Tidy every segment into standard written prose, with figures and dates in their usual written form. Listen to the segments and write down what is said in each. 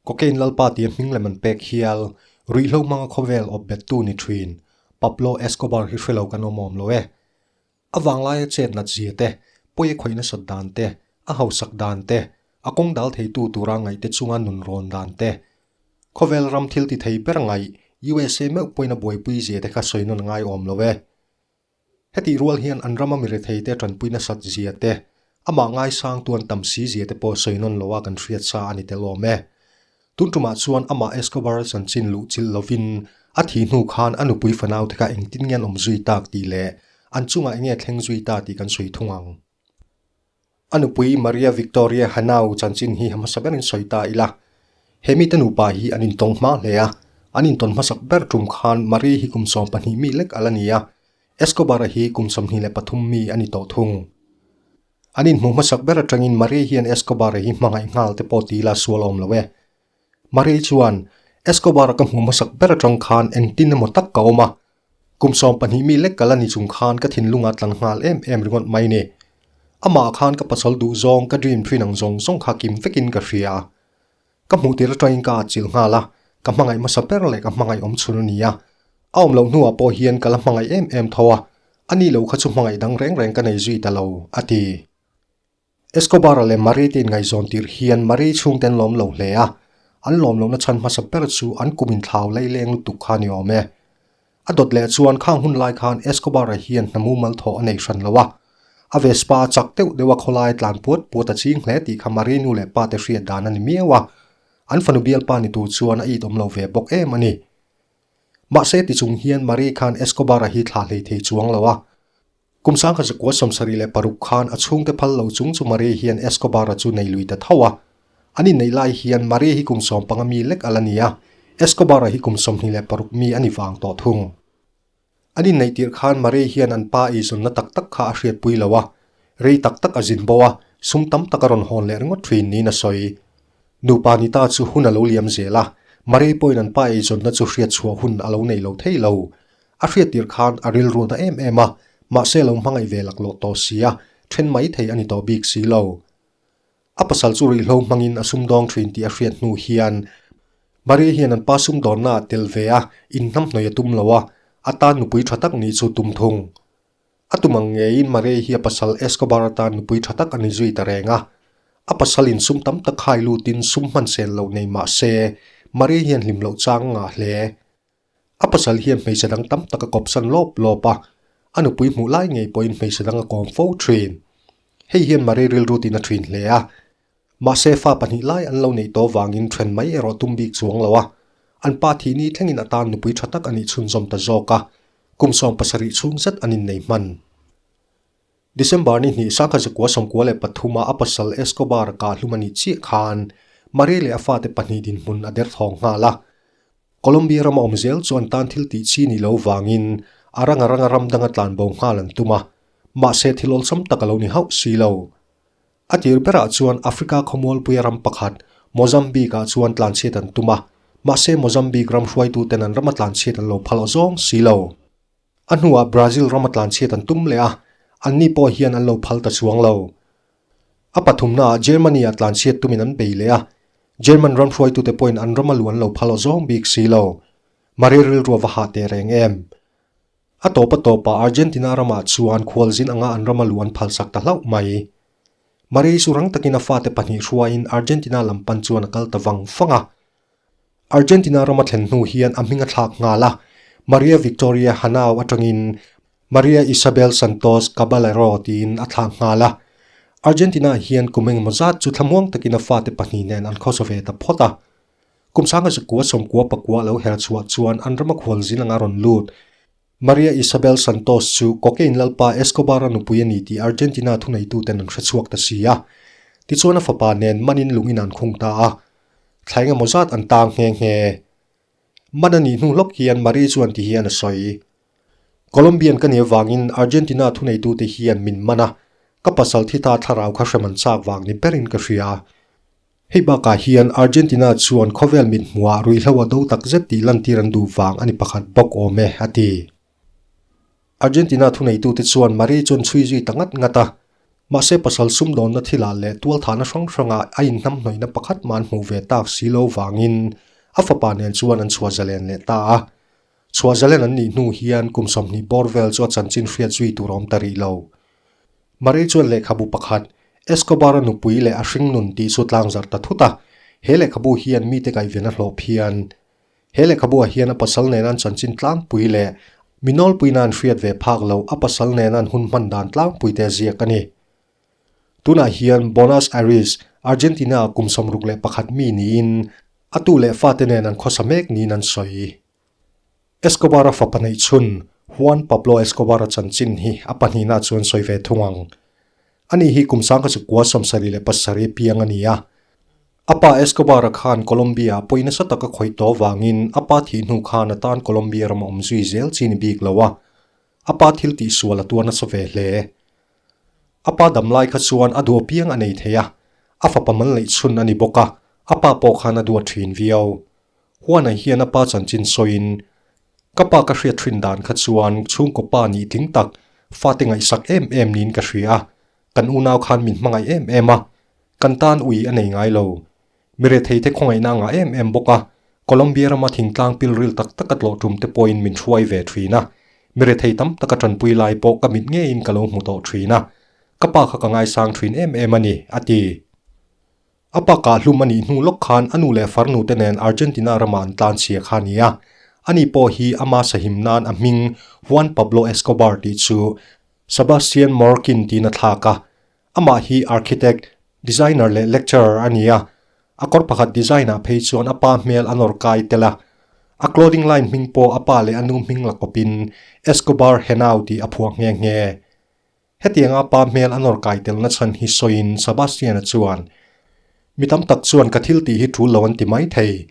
Cocaine lalpa tia hming lem an pek hial, ruihhlo hmanga khawvel awp bettu ni thin, Pablo Escobar hi hrelo kan awm awm lo e. A vanglaia chet nat zia te, pawi a khawih nasat dan te, a hausak dan te, a kawng dal theitu tura ngaihte chunga nun rawn dan te, khawvel ram thil ti thei ber ngaih USA meuh pawhin a buaipui zia te kha sawi nawn a ngai awm lo e. Hetih rual hian an rama mi retheite tanpui nasat zia te, amah ngaisang tuan tam si zia te pawh sawi nawn loa kan hriat sa a ni tel awm e. Tun tumah chuan amah Escobar chanchin luh chilh lovin a thih hnu khan a nupui fanaute kha engtin nge an awm zui tak tih leh an chungah enge thleng zui ta tih kan sawi thung ang. A nupui Maria Victoria Hanau chanchin hi hmasa berin sawi ta ila. He mite nupa hi an intawng hma hle a, an intawn hmasak ber tum khan Marie hi kum 12 mi lek a la ni a, Escobar-a hi kum 23 mi a ni tawh thung. An inhmuh hmasak ber atangin Marie hian Escobar-a hi hmangaih nghal te pawh ti ila sual awm lo e. Marie chuan, Escobar-a ka hmuh hmasak ber atang khan engtin emaw tak ka awm a. Kum 12 mi lek ka la ni chung khan ka thinlunga tlan nghal em em ringawt mai ni. Amah khan ka pasal duh zawng ka dream thin ang zawng zawng kha kim vekin ka hria. Ka hmuh tir atangin ka atchilh nghal a, ka hmangaih hmasa ber leh ka hmangaih awm chhun a ni a. A awm loh hnuah pawh hian ka la hmangaih em em tho a, A ni lo kha chu hmangaih dang reng reng ka nei zui ta lo, a ti. Escobar-a leh Marie te inngaihzawn tirh hian Marie chhungte an lawm lo hle a, an lawm lohna chhan hmasa ber chu an kum inthlau leileng lutuk kha a ni awm e. A dawt leh chuan khang hun lai khan Escobar-a hian hna mumal thawh a nei hran lo a, a Vespa a chak deuh deuh a khawlai tlan puat puat a ching hle tih kha Marie nu leh pa te hriat dan a ni miau a, an fanu bialpa ni tur chuan a it awm lo ve bawk em a ni. Mahse ti chung hian Marie khan Escobar-a hi thlah hlei thei chuang lo a. Kum 1976 khan a chhungte phal lo chung chu Marie hian Escobar-a chu nei lui ta tho a. An inneih lai hian Marie hi kum 15 mi lek a la ni a, Escobar-a hi kum 26 mi a ni vang tawh thung. An inneih tirh khan Marie hian an pa eizawnna tak tak kha a hriatpui lo a, rei tak tak a zin bo a, sum tam tak a rawn hawn leh ringawt thin niin a sawi. Nupa ni ta chu hun a lo liam zel a, Marie pawhin an pa eizawnna chu hriat chhuah hun a lo nei lo thei lo. A hriat tirh khan a rilru na em em a, mahse a lo hmangaih ve laklawh tawh si a, then mai thei a ni tawh bik si lo. A pasal chu ruihhlo hmangin a sumdawng thin tih a hriat hnu hian Marie hian an pa sumdawnna ah tel ve a, inhnamhnawih a tum lo a, a tan nupui tha tak nih chu tum thung. A tum ang ngeiin Marie hi a pasal Escobar atan nupui tha tak a ni zui ta reng a. A pasalin sum tam tak khai lutin sum hman sel lo nei mah se, Marie hian hlim loh chang a ngah hle. A pasal hian hmeichhe dang tam tak a kawpsan lawp lawp a, a nupui hmuh lai ngei pawhin hmeichhe dang a kawm fo thin. Hei hian Marie rilru tin a thin hle a. Mahse fa pahnih lai an lo neih tawh vangin then mai erawh tum bik chuang lo a, an pa thih ni thlengin a tan nupui tha tak a nih chhunzawm ta zawk a, kum 70 chhung zet an innei hman. December ni hnih 1993 a a pasal Escobar kah hlum a nih chiah khan Marie leh a fate pahnih dinhmun a derthawng nghal a. Colombia rama awm zel chu an tan thil tih chi nih lo vangin a ranga ranga ram danga tlanbo nghal an tum a, mahse thil awlsam tak a lo ni hauh si lo. A tir berah chuan Africa khawmualpuia ram pakhat, Mozambique-ah chuan tlanchhiat an tum a, mahse Mozambique ram hruaituten an rama tlanchhiat an lo phal aw zawng si lo. A hnuah Brazil rama tlanchhiat an tum leh a, anni pawh hian an lo phal ta chuang lo. A pathumnaah Germany-ah tlanchhiat tumin an bei leh a, German ram hruaitute pawhin an rama lu an lo phal aw zawng bik si lo. Marie rilru a va hah teh reng em? A tawp a tawpah Argentina ramah chuan khualzin anga an rama lu an phalsak ta hlauh mai. Marie chu rang takin a fate pahnih hruaiin Argentina lam pan chuan a kal ta vang vang a. Argentina rama thlen hnu hian a hming a thlak nghal a, Maria Victoria Hanau atangin Maria Isabel Santos Caballero tiin a thlak nghal a. Argentina hian kum engemaw zat chu thlamuang takin a fate pahnih nen an khawsa ve ta phawt a. Kum 1994 a lo her chhuah chuan an rama khualzin anga rawn lut. Maria Isabel Santos chu cocaine lalpa Escobar-a nupui a ni tih Argentina thuneituten an hrechhuak ta si a. Tichuan a fapa nen manin lungin an khung ta a. Thla engemaw zat an tang nghe nghe. Man a nih hnu hlawk hian Marie chuan ti hian a sawi. Colombian ka nih avangin Argentina thuneitute hian min man a, ka pasal thi ta thlarau kha hrem an chak vang ni berin ka hria. Hei bakah hian Argentina chuan khawvel mit hmuhah ruihhlo a do tak zet tih lantir an duh vang a ni pakhat bawk awm e, a ti. Argentina thuneitute chuan Marie chuan chhui zui ta ngat ngat a. Mahse pasal sumdawnna thilah leh tualthahna hrang hrangah a inhnamhnawihna pakhat mah an hmuh ve tak si lo vangin a fapa nen chuan an chhuah zalen leh ta a. Chhuah zalen an nih hnu hian kum 20 bawr vel chu a chanchin hriat zui tur a awm ta rih lo. Marie chuan lehkhabu pakhat, Escobar-a nupui leh a hringnun tih chu tlangzarh ta thut a, he lehkhabu hian mite kaihven a hlawh phian. He lehkhabuah hian a pasal nena an chanchin tlangpui leh mi nawlpuina an hriat ve phak loh a pasal nena an hun hman dan tlangpui te a ziak a ni. Tunah hian Buenos Aires, Argentina-ah kum 61 mi niin a tu leh fate nen an khawsa mek niin an sawi. Escobar-a fapa neih chhun Juan Pablo Escobar-a chanchin hi a pahnihna chuan sawi ve thung ang. Ani hi kum 1977 piang a ni a. A pa Escobar-a khan Colombia-ah pawih nasa taka khawih tawh avangin a pa thih hnu khan a tan Colombia ram a awm zui zel chi ni bik lo a. A pa thil tihsual a tuar nasa ve hle. A pa damlai kha chuan a duh apiang a nei thei a, a fapa mal neih chhun a ni bawk a, a pa pawh khan a duat thin viau. Huana hian a pa chanchin sawiin, Ka pa ka hriat thin dan kha chuan chhungkaw pa nih tling tak, fate ngaihsak em em niin ka hria a, kan unau khan min hmangaih em em a, kan tan ui a nei ngai lo. Mi retheite khawngaihna a ngah em em bawk a, Colombia rama thingtlang pilril tak taka tlawh tum te pawhin min hruai ve thin a, mi rethei tam taka tanpui lai pawh ka mit ngeiin ka lo hmu tawh thin a, ka pa kha ka ngaisang thin em em a ni, a ti. A pa kahhlum a nih hnu lawk khan a nu leh farnu te nen Argentina ramah an tlan chhia kha a ni a. Ani pawh hi ama sahim nan a hming Juan Pablo Escobar tih chu Sebastian Morkin tiin a thlak a. Amah hi architect, designer leh lecturer a ni a. A kawr pakhat design ah phei chuan a pa hmel a nawr kai tel a. A clothing line hming pawh a pa leh a nu hming la kawpin Escobar Henao tih a phuah nghe nghe. Hetianga pa hmel a nawr kai telna chhan hi sawiin Sebastian-a chuan, Mi tam tak chuan ka thil tih hi tul lo an ti mai thei.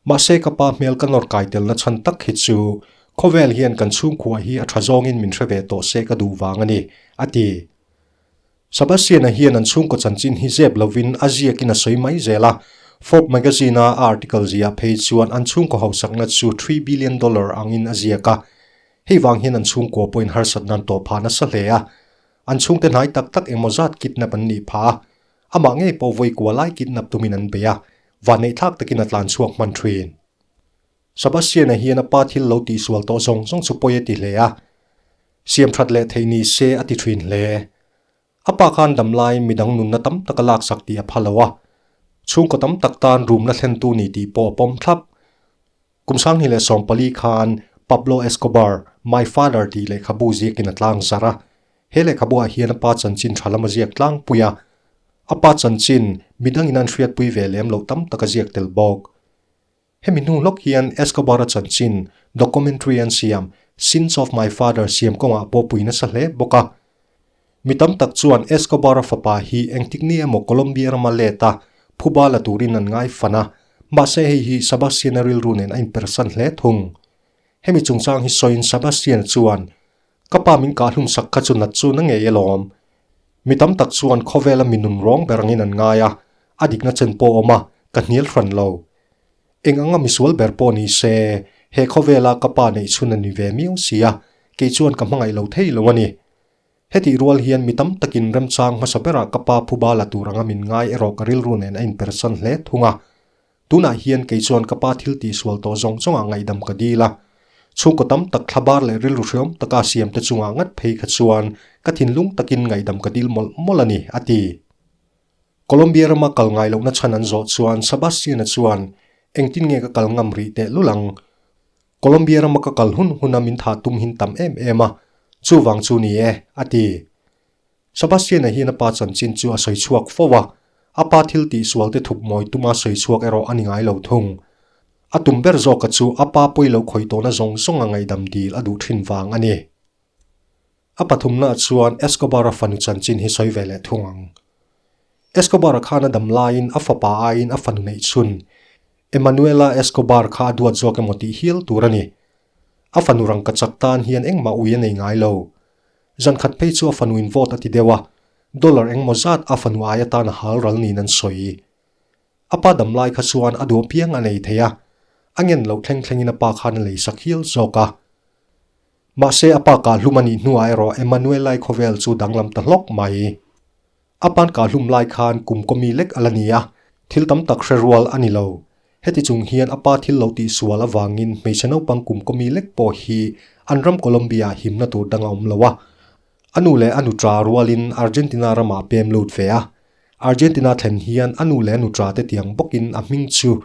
Mahse ka pa hmel ka nawr kai telna chhan tak hi chu khawvel hian kan chhungkua hi a tha zawngin min hre ve tawh se ka duh vang a ni, a ti. Sebastian-a hian an chhungkaw chanchin hi zep lovin a ziakin a sawi mai zel a, Forbes magazine-a a article ziah phei chuan an chhungkaw hausakna chu $3 billion angin a ziak a, Hei vang hian an chhungkua pawhin harsatna an tawh phah nasa hle a, an chhungte hnai tak tak engmaw zat kidnap an nih phah a, amah ngei pawh vawi kua lai kidnap tumin an bei a, vanneihthlak takin a tlan chhuak hman thin. Sebastian-a hian a pa thil lo tihsual tawh zawng zawng chu pawi a ti hle a, siam that leh theih ni se a ti thin hle. A pa khan damlai midang nunna tam tak a laksak tih a pha lo a, chhungkaw tam tak tan rumna thlentu ni tih pawh a pawm thlap. Kum 2014 khan Pablo Escobar, My Father tih lehkhabu ziakin a tlang zarh a. He lehkhabuah hian a pa chanchin tha lam a ziak tlangpui a. A pa chanchin midangin an hriatpui ve lem loh tam tak a ziak tel bawk. Hemi hnu hlawk hian Escobar-a chanchin documentary an siam Sins of My Father siam kawngah pawh pui nasa hle bawk a. Mi tam tak chuan Escobar-a fapa hi engtik ni emaw Colombia rama let a, phuba la turin an ngai fan a, mahse hei hi Sebastian-a rilru nen a inpersan hle thung. Hemi chungchang hi sawiin Sebastian chuan, Ka pa min kahhlum sak kha chu nat chu na ngei alawm. Mi tam tak chuan khawvela mi nun rawng ber angin an ngai a, a dikna chen pawh a awm a, ka hnial hran lo. Eng anga misual ber pawh ni se, he khawvela ka pa neih chhun a ni ve miau si a, kei chuan ka hmangaih lo thei lo a ni. Hetih rual hian mi tam takin remchang hmasa berah ka pa phuba la tur anga min ngai erawh ka rilru nen a inpersan hle thung a. Tunah hian kei chuan ka pa thil tihsual tawh zawng zawngah ngaihdam ka dil a. Chhungkaw tam tak thlabar leh rilru hreawm taka siam te chungah ngat phei kha chuan ka thinlung takin ngaihdam ka dil mawlh mawlh a ni, a ti. Colombia rama kal ngai lohna chhan an zawh chuan Sebastian-a chuan, Engtin nge ka kal ngam rih teh lul ang? Colombia rama ka kal hun huna min thah tum hin tam em em a, chuvang chu ni e, a ti. Sebastian-a hian a pa chanchin chu a sawi chhuak fo a, a pa thil tihsual te thup mawi tuma sawi chhuak erawh a ni ngai lo thung. A tum ber zawka chu a pa pawi lo khawih tawhna zawng zawng a ngaihdam dil a duh thin vang a ni. A pathumnaah chuan Escobar-a fanu chanchin hi sawi ve leh thung ang. Escobar-a khan a dam laiin a fapa aiin a fanu neih chhun Emanuela Escobar kha a duat zawk emaw tih hial tur a ni. A fanu rangka chak tan hian engmah ui a nei ngai lo. Zan khat phei chu a fanu in vote a ti deuh a, dollar engmaw zat a fanu ai atan a hal ral niin an sawi. A pa dam lai kha chuan a duh piang a nei thei a, a ngen loh thleng thlengin a pa khan a leisak hial zawk a. Mahse a pa kah hlum a nih hnuah erawh Emmanuel-ai khawvel chu danglam ta hlawk mai. A pan kah hlum lai khan kum kawmi lek a la ni a, thil tam tak hre rual a ni lo. Heti chung hian a pa thil lo tih sual avangin hmeichhe naupang kum kawmi lek pawh hi an ram Colombia ah himna tur dang a awm lo a. A nu leh a nutra rualin Argentina ramah pem lut ve a. Argentina thlen hian a nu leh a nutra te tiang bawkin a hming chu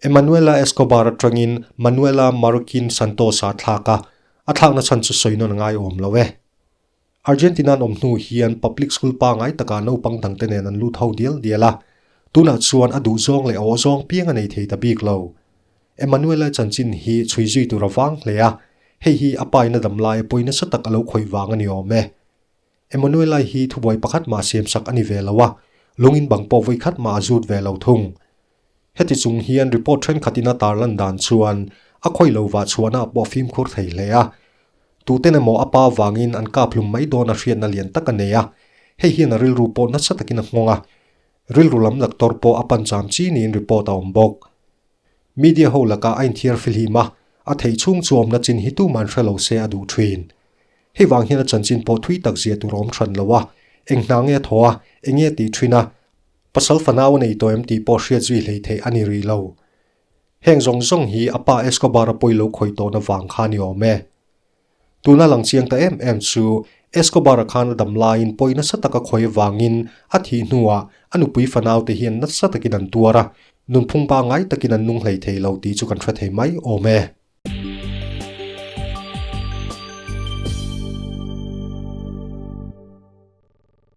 Emanuela Escobar atangin Manuela Marroquin Santos-a thlak a, a thlakna chhan chu sawi nawn a ngaiawm lo e. Argentina an awm hnu hian public school pangai takah naupang dangte nen an lut ho dial dial a, tunah chuan a duhzawng leh awhzawng piang a nei thei ta bik lo. Emanuela chanchin hi chhui zui tur a vang hle a, hei hi a pa in a dam lai a pawi nasa tak a lo khawih vang a ni awm e. Emanuela hi thubuai pakhat mah siamsak a ni ve lo a, lungin bang pawh vawikhat mah a zut ve lo thung. Heti chung hian report thenkhatin a tarlan dan chuan a khawih lo vah chhuahna pawh fimkhur thei hle a. Tuten emaw a pa vangin an kap hlum mai dawn a hriatna lian tak a nei a, hei hian a rilru pawh nasa takin a nghawng a. Rilru lam doctor pawh a pan cham chi niin report a awm bawk. Media ho lakah a inthiar fihlim a, a theih chhung chu awmna chin hi tuman hre lo se a duh thin. Hei vang hian a chanchin pawh thui tak zia tur a awm hran lo a, eng hna nge a thaw a, eng nge a tih thin a, Pasal fanau a nei tawh em tih pawh hriat zui hlei theih a ni rih lo. Heng zawng zawng hi a pa Escobar a pawi lo khawih tawhna vang kha a ni awm e. Tuna lang chiang ta em em chu Escobar-a khan a dam laiin pawi nasa taka khawih avangin a thih hnuah a nupui fanau te hian nasa takin an tuar a, nunphung pangngai takin an nung hlei thei lo tih chu kan hre thei mai awm e.